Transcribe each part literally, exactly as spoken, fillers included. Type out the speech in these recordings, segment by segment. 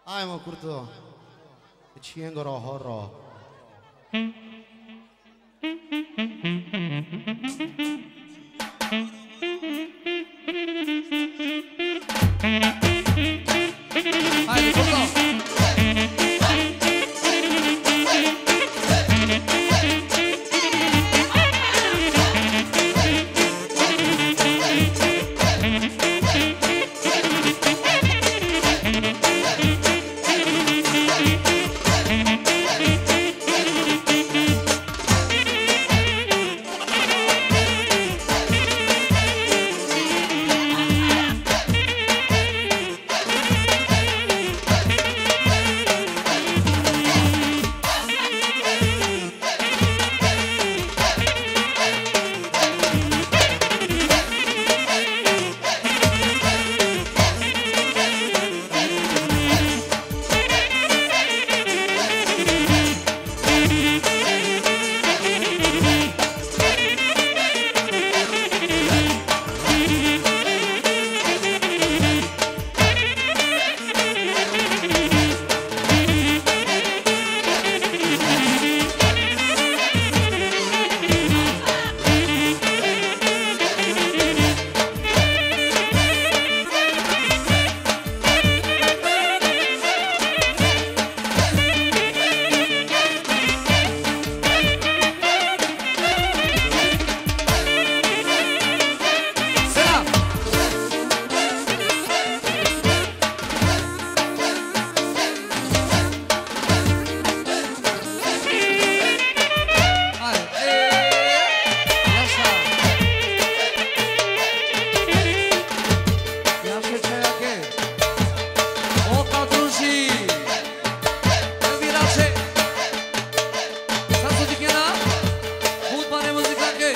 Ajmo, Kurto. Čijen goro horo. Ajde, Kurto. Ajde, e, jaša. Jaše čajake. O Kadruši. Elvirače. Sa so dikena? Hudbane muzikake.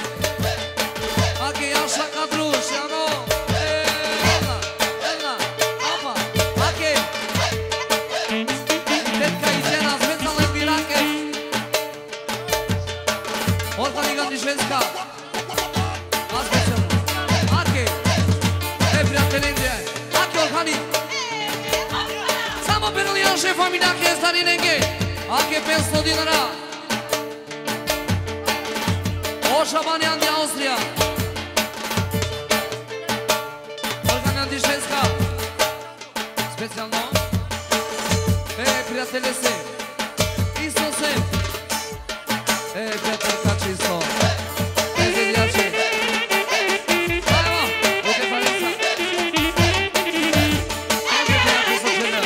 Ake, jaša Kadruš, ano. E, elna, elna, apa, ake. I tetka i žena, specijalno Elvirake. Orhani Gandhi ženska. A specijalno. Ake. E, prijateljenge. Ake, Orhani. Samo perali jaše familijake, starinenge. Ake, petsto dinara. O Šabani andi Austrija. Orhani andi ženska. Specijalno. E, prijateljese. Isto se. E, prijatelj Kači isto. E, Zeljači. Ajmo, bude palica. Ajde, prijatelj, sa žena.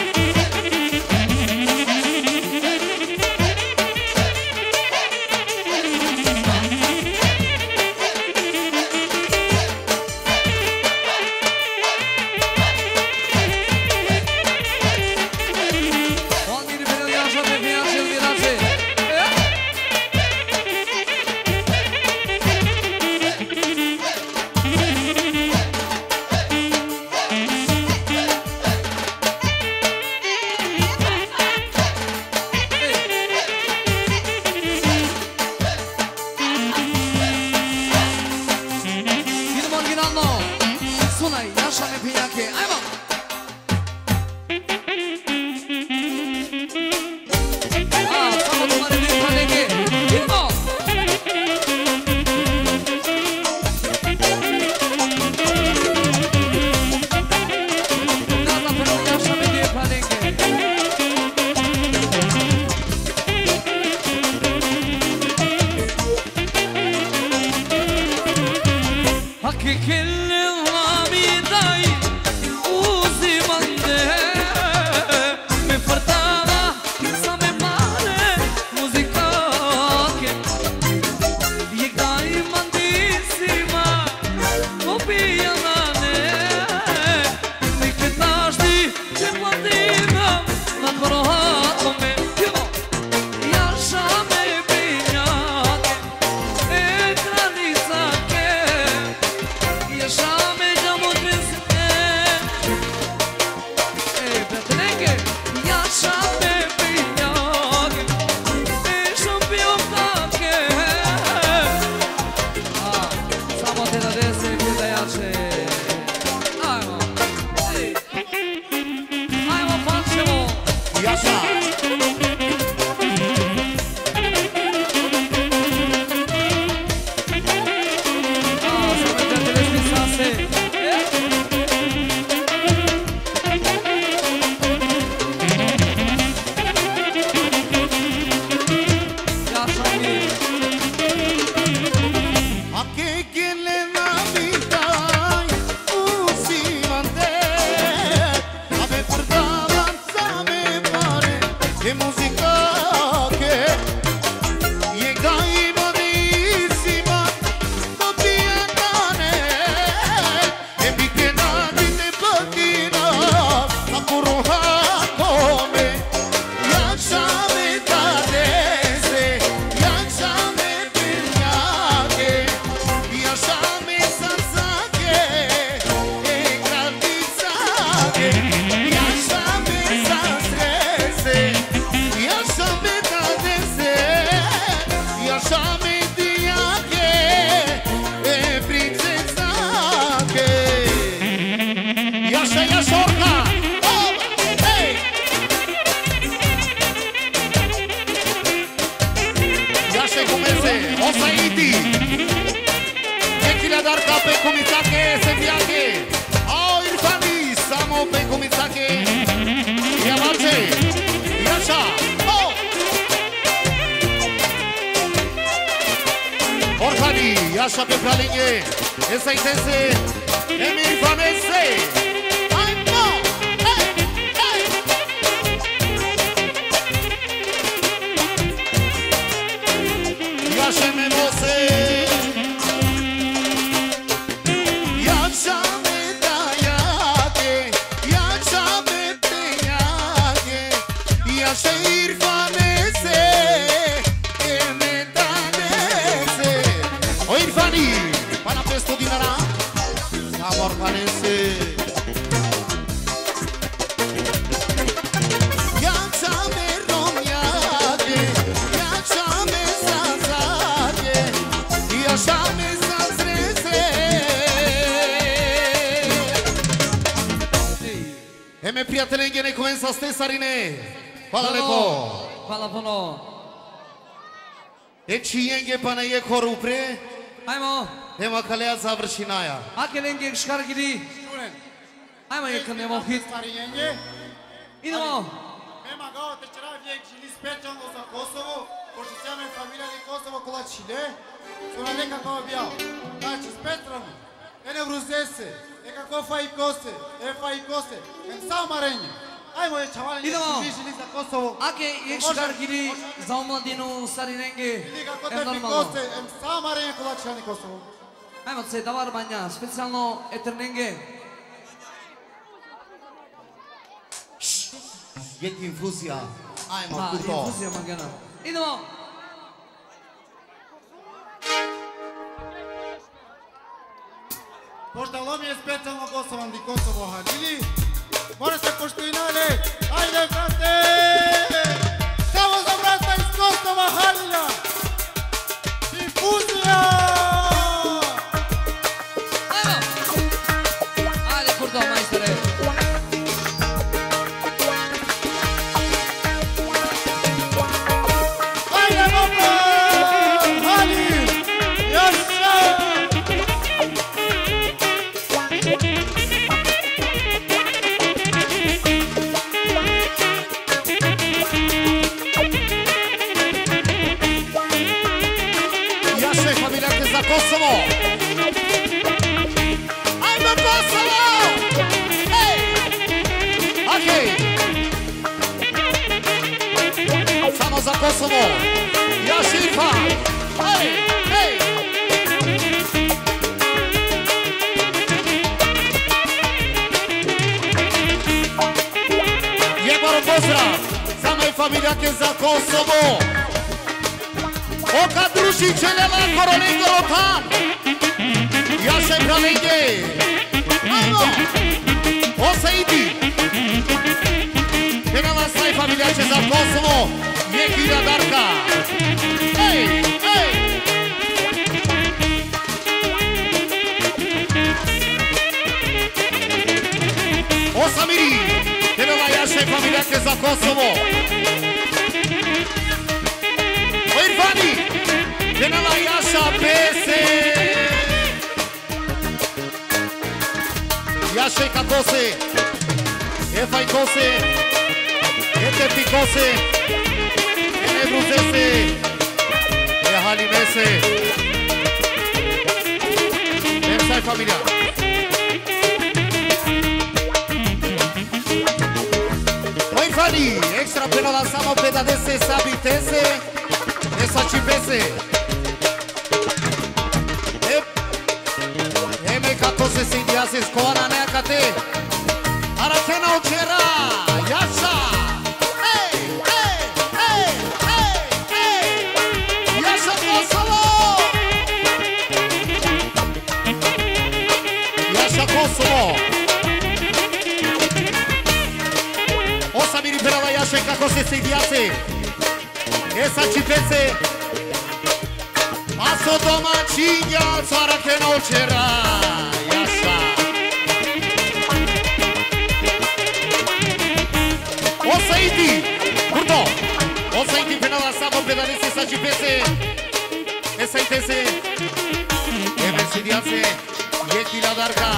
Prijatelenge, nek oven saste sarine. Hvala lepo. Hvala puno. E čhijenge pana jekh upre. Ajmo. Em akaleja završinaja. Ake lenge škar gidi. Ajmo jekh nemo hit. Idemo. Me mangava te ćerav jekh žili specijalno za Kosovo, pošto si amen familija di Kosovo kola čhile, so na neka kao bija. Znači, specijalno. E Nevruzese, e kako Faikose, e Faikose, em sa amarenje. Ajmo, e čhavalen, idemo. Žili za Kosovo. Ake jekh škar gidi za omladinu, sarinenge. Ili kako te Faikose, em sa amarenje kola čhile ani Kosovo. Ajmo, se davar banja, specijalno e trnenge. Jekh infuzija. Ajmo, ha, kurto. Infuzija mangena. Idemo. Pošto alo mi e specijalno gostovan di Kosovo Halili, mora se poštujnale. Ajde, brate! Samo za brata iz Kosova Halila! Infuzija! Ajmo! Ajde, kurto, majstore! Jaše, familijake za Kosovo. Ajmo Kosovo! Ej! Okej. Samo za Kosovo. Jaše, Irfan. Ej, ej. Jebaro pozdrav. Samo e familijake za Kosovo. O Kadruši čelela korolengoro than. Jaše, phralenge. Ajmo. O Saidi. Penela sa e familijače za Kosovo. Jekh iradarka. Ej, ej. O Samiri. Penela jaše, familija Ke za Kosovo. O Irfani, Penela Jaša Pese. Jaše Kakose, e Fajkose, e Tepikose, e Nevruzese, e Halimese. E sa familija. O Irfani, ekstra penela samo pe dadese, Sabitese, e Sačipese. E, e me Kakose, Sejdijase, skova nane akate. Arakena o čera, Jaša. Ej, ej, ej, ej, ej. Jaša Kosovo. Jaša Kosovo. O Samiri penela Jaše Kakose, Sejdijase, e Sačipese. A so domaćinja, so arakena o čera, Jaša. O Saidi, Kurto. O Saidi penela samo pe dadese, Sačipese. E Saitese. E Mercediase. Jekh hiljada darka.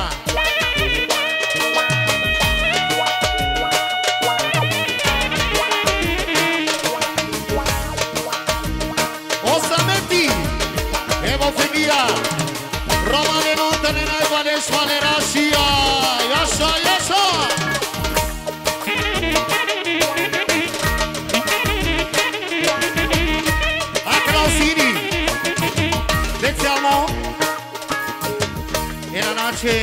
O Sameti. Evo femija. Romane non tane naj vale švale rašija. Jaša, jaša. Akana o sini. Specijalno. E nanaće,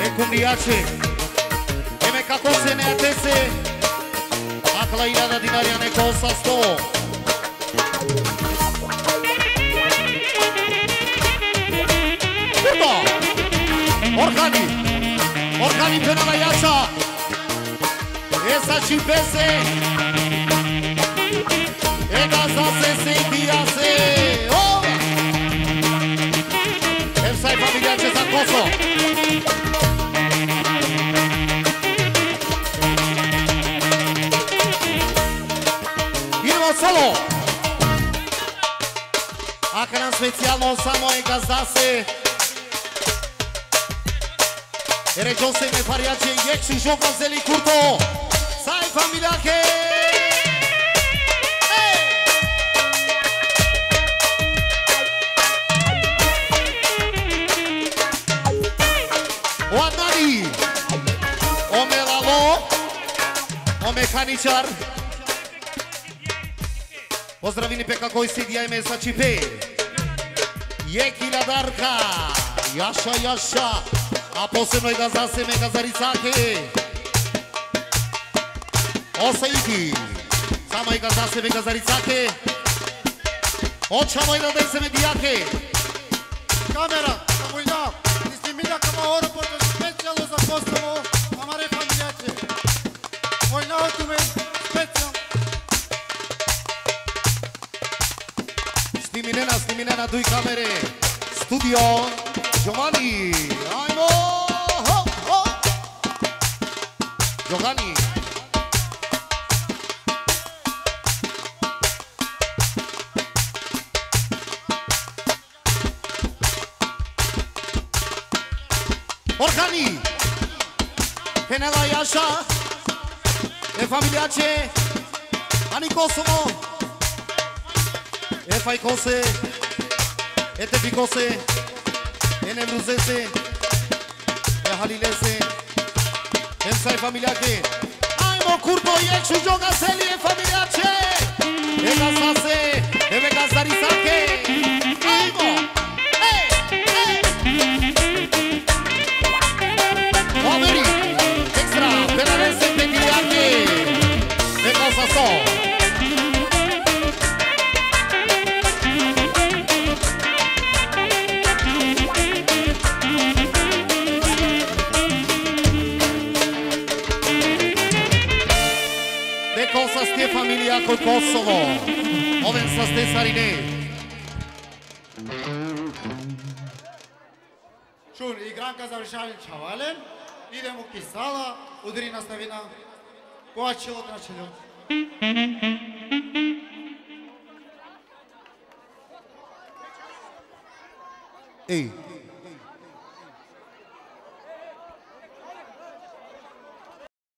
e kumnijaće, e me Kakose, Neatese, akala hiljada dinarja, neko osamsto. Kurto! Orhani! Orhani penela Jaša! E Sačipese. E gazdase, Sejdijase. O! Em sa e familijaće za Koso. Idemo solo. Akana specijalno samo e gazdase. Ere Josef me Farjače, jekh šužo gazeli, Kurto. Sa e familijake. Ej! O Adnani. O Melalo. O mehaničar. Pozdravini pe kako i Sejdija, e me Sačipe. Jekh hiljada darka. Jaša, jaša. A posebno e gazdase, me gazdaricake. O Saidi. Samo e gazdase, me gazdaricake. O čhavo e dadese, me dijake. Kamera, samo i da. Ti si mi da kama oro po specijalno za Kosovo, amare familijaće. Vojna tumen specijalno. Sniminena, sniminena duj kamere. Studio Giovanni. Ajmo! Ho, ho! Giovanni. Orhani, Penela Jaša, e familijaće, ani Kosovo, e Fajkose, e Tepikose, e Nevruzese, e Halilese, em sa e familijake. Ajmo, Kurto, jekh šužo gazeli, e familijaće. E gazdase, e me gazdarisake. Ajmo. Ej, ej. Overi, ekstra, penarese, pe dijake. E gazdase. Deka o saste familija ko Kosovo. Oven saste sarine. Šun, igranka završalen, čhavalen. Idemo ki sala, udri nastavina. Koła cię odnaczelą. Ej,